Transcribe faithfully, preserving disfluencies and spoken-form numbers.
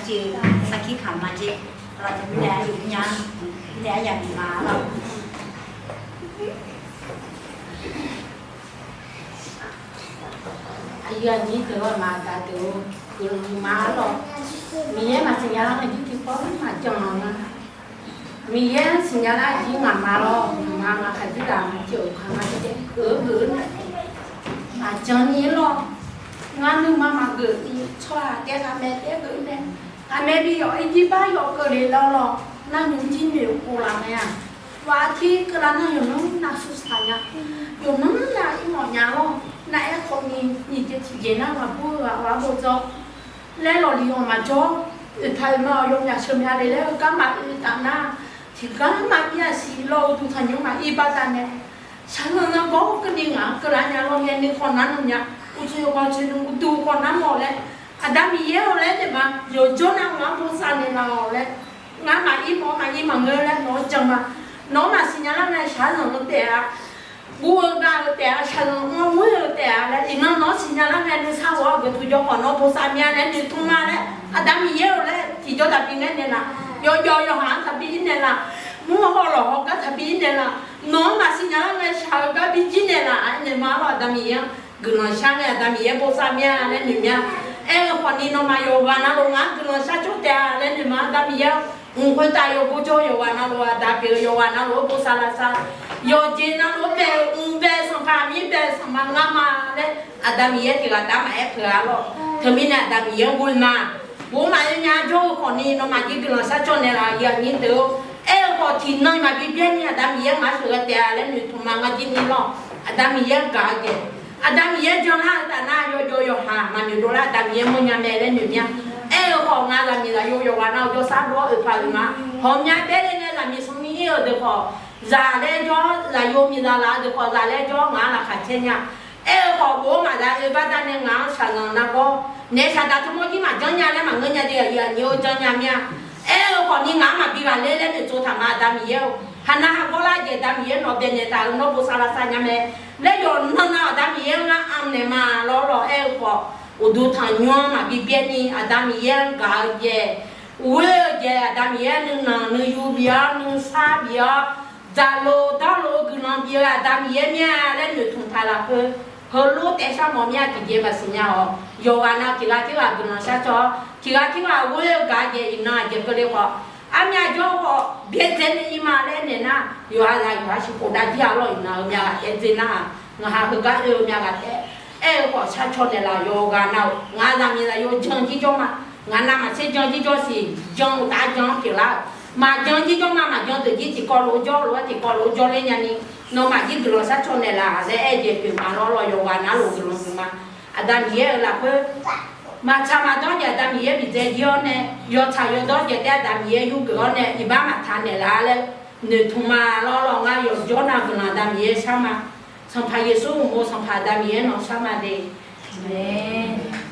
Jeq sarkir kamq ma jeq, aqlaf teumirnae aqyuif nya, nae aryamq bif ma lawr. Aqyuif aqnyir deuq-awr, maqdaq deuq-or, guiqlanq ma lawr. Miqyaer maqsiqnya lar ngae jir tiqpawf maqjan-a nga. Miqyaer siqnya lar jir ngaq ma lawr, ngaq ma ngaq khaqdzerzaq maqjeq-euq khaq ma jeq, geuf-eu geuf-eu nae maqjan ni lawr. Ngar nuima maqgeuf-ir tsawrhaq taef-aer ghaq mae taef-aer geuf-ir mae. Ghaq mae bi yawf-ir jir bar yawf keuvle lawr lawr. Nar nymq jir noeq-eu pov laf mae-aq, ghaq tir keuvlar nar yawqnan nar shursaq nya. Yawqnan nar ir mawf nya lawr. Nar aerkhawf ni nyiq jeq tiqjeq nar maqbur-eu ghaq ghaq bawdzawr laer lawqliq-anr maqjawr. Oeqtaq oeqma-awq yawmyaq sheuqmya le laer-eu garma oe taf nar, tiqgar maqir aqsiq lawr uqduq tanqnymr maqir baqdanae, shaqzanq nargawr keuvni ngaq-anr keuvlar nya lawr. Yaenuiv khawf nar nmr nya, uqtsoeq yawqghaq tsoeqnmr uqduq khawf nar mawf laer, Aqda Miqyaer-or laer naeq ma, yawqjawr nar ngaq-anr bosav naeqlaf-awq laer, ngar maqir mawf-awr maqir maqngeur laer nawq-anr jan ma. Nawq-anr maqsiqnya lar ngae shaqzanq-anr taef-a, guv-eu gav-eu taef-a, shaqzanq-anr ghoer-eu taef-a laer, iqnan nawq-anr siqnya lar ngae nuisar ghawq-awr geuf tuq jawr khawf nawq-anr bosav mya laer noeqtmq ma laer, Aqda Miqyaer-or laer tiqjawr taqbi ngaer naeqlaf, yawqjawr yawqha-anr taqbi ir naeqlaf, mur haw lawq haw gar taqbi ir naeqlaf, nawq-anr maqsiqnya lar ngae shaq-eu gar bijir naeqlaf-aer naeq ma lawr. Aqda Miqyaer-anr guiqlanq shar ngae Aqda Miqyaer bosav mya laer noeq mya. Aer-eu khawf ni nawmaf yawqghaq navluf ngar guiqlanq shar cawv taef-a laer noeq ma. Aqda Miqyaer-or, mq khoertav yawqbo jawr yawqghaq navluf aqda pyeuf-eu yawqghaq navluf-anr bosav lavsav, yawqjeq navluf-anr bae-eu mq bae-eu sanqpaq mir bae-eu sanqma ngar ma laer Aqda Miqyaer tiq ghaq taef-aer maqaer peuq-a lawr. Teumirnae Aqda Miqyaer-anr ghoe ma. Bof maqaer nya jawr-eu khawf ni nawmaf jir guiqlanq shar cawv naeqlaf aqyuif aqnyir deuq-or. Aer-eu khawf tiqnan maqbi byaer ni Aqda Miqyaer ngaq-anr sheuqghae taef-a laer noeqtmq ma ngar jir ni lawr. Aqda Miqyaer-anr gaq-eu jeq, Aqda Miqyaer janlar-eu taf nar yawqjawr yawqha maqnoeq dovlar Aqda Miqyaer mawrnya mae laer noeq mya. Aer-eu khawf ngaq zaqmiq zaqyo yawqghaq navluf jawrsar dov-awr oeqpaq oeqma hawqmya baer le ngae zaqmiq smrmir ir-eu deuq khawf zaq laer jawr, zaqyo miqzaq laf-eu deuq khawf zaq laer jawr ngaq-anr laqkhaq caer nya. Aer-eu khawf bof-awr maqza oe baqdanae ngaq-anr shaqzanq nargawr naeq-aer shaqdaq tmr jir maqjanr nya laer maqngeur nya de aqyuif aqnyir-or janrnya mir-a. Aer-eu khawf ni ngaq-anr maqbi ghaqler laer noeqtsov taq ma Aqda Miqyaer-or. Haqnav haqgawr lar jeq Aqda Miqyaer nawq baenaeq taf-euq nawr bosav lavsav nya mae laer yawqnan nav Aqda Miqyaer-anr ngar anr naeq ma lawr lawr. Aer-eu khawf uqduq tanqnymr-anr maqbi byaer ni Aqda Miqyaer-anr gaq-eu jeq, ghoer-eu jeq Aqda Miqyaer nuinanq nuiyu bif-awr nuisar bif-awr dzaqlo dawrlo-eu guiqlanq bif-eu Aqda Miqyaer mir-a laer noeqtmq taq lafkhoer heulof taef shar mawf mir-a tiqjeq maqsiq nya-awq. Yawqghaq nav tiq ghaq tirghaq guiqlanq shar cawv-awr tiq ghaq tirghaq ghoer-eu gaq-eu jeq iqnan aqjeq keuvle khawf armyav jawr-eu khawf byaerdzae nae ir ma laer naeq nar, yawqha zaq yawqha shir khof dav jir-a lawr. Iqnan-eu myav ghaq taef dzae nar-aq, ngaq ha heugar oe-eu myav ghaq taef. Aer-eu khawf shar caw naeqlaf yawqghaq nav-euq ngaq zaqmiq zaqyo jan jir jawr ma. Ngaq navmaqtser jan jir jawr siq, jan uqtaf jan-anr pyeuflar-euq. Maqjan jir jawr ma, maqjan deuq jir tiqkawv lof-aer jawr lof-aer tiqkawv lof-aer jawrler nyani, nawmaf jir guiqlanq shar caw naeqlaf laer aer-eu jeq pyeuf ma lawr lawr. Yawqghaq navluf guiqlanq huiq ma. Aqda Miqyaer-euq lafkhoer maqtsaq maqdawr jeq Aqda Miqyaer bidzae jir-awr nae, yawtsaq yawdawr jeq taef-aer Aqda Miqyaer yurgeuf-awr nae iqbax maqtaq naeqlaf laer noeqtmq ma lawr lawr. Ngar yawqjawr nav guiqlanq Aqda Miqyaer shar ma. Sanqpaq Yeqsur uqmov Sanqpaq Aqda Miqyaer nawq shar ma de. Amen.